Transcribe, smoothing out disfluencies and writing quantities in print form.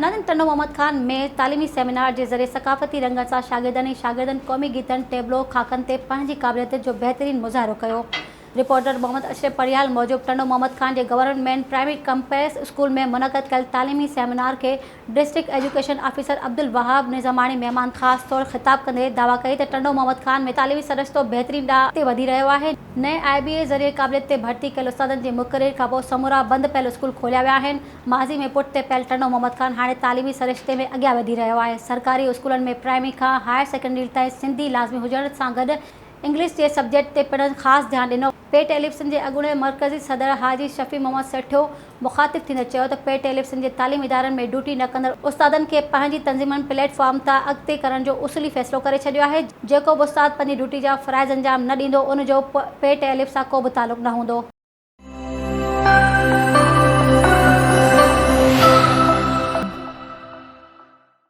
نادم ٽنڊو محمد خان ۾ تعليمي سيمينار جي ذريعي ثقافتي رنگن سان شاگردن ۽ شاگردن قومي گيتن، ٽيبلو، خاڪن تي پنهنجي قابليت جو بهترين مظاهرو ڪيو. رپورٽر محمد اشرف پريال موجب ٽنڊو محمد خان جي گورنمينٽ پرائمري ڪمپريس اسڪول ۾ منعقد ڪيل تعليمي سيمينار کي district education officer Abdul Wahab Nizamani مهمان خاص طور خطاب ڪندي دعويٰ ڪئي ته ٽنڊو محمد خان ۾ تعليمي سرشتو بهترين ڏانهن اڳتي وڌي رهيو آهي، نئين آء بي اي ذريعي قابليت تي ڀرتي ڪيل استادن جي مقرري کانپوء سمورا بند پيل اسڪول کوليا ويا آهن، ماضي ۾ پٺتي پيل ٽنڊو محمد خان هاڻي تعليمي سرشتي ۾ اڳيان وڌي رهيو آهي، سرڪاري اسڪولن ۾ پرائمري کان هائر سيڪنڊري تائين سنڌي لازمي هجڻ سان گڏ انگلش جي سبجيڪٽ تي پڻ خاص ڌيان ڏنو. پي ٽيليويزن جي اڳوڻي مرڪزي صدر حاجي شفيع محمد سيٺيو مخاطب ٿيندي چيو ته پي ٽيليويزن جي تعليمي ادارن ۾ ڊيوٽي نه ڪندڙ استادن کي پنهنجي تنظيمن پليٽ فارم تان اڳتي ڪرڻ جو اصولي فيصلو ڪري ڇڏيو آهي، جيڪو به استاد پنهنجي ڊيوٽي جا فرائض انجام نه ڏيندو ان جو پي ٽيليويزن سان ڪو به تعلق نه هوندو.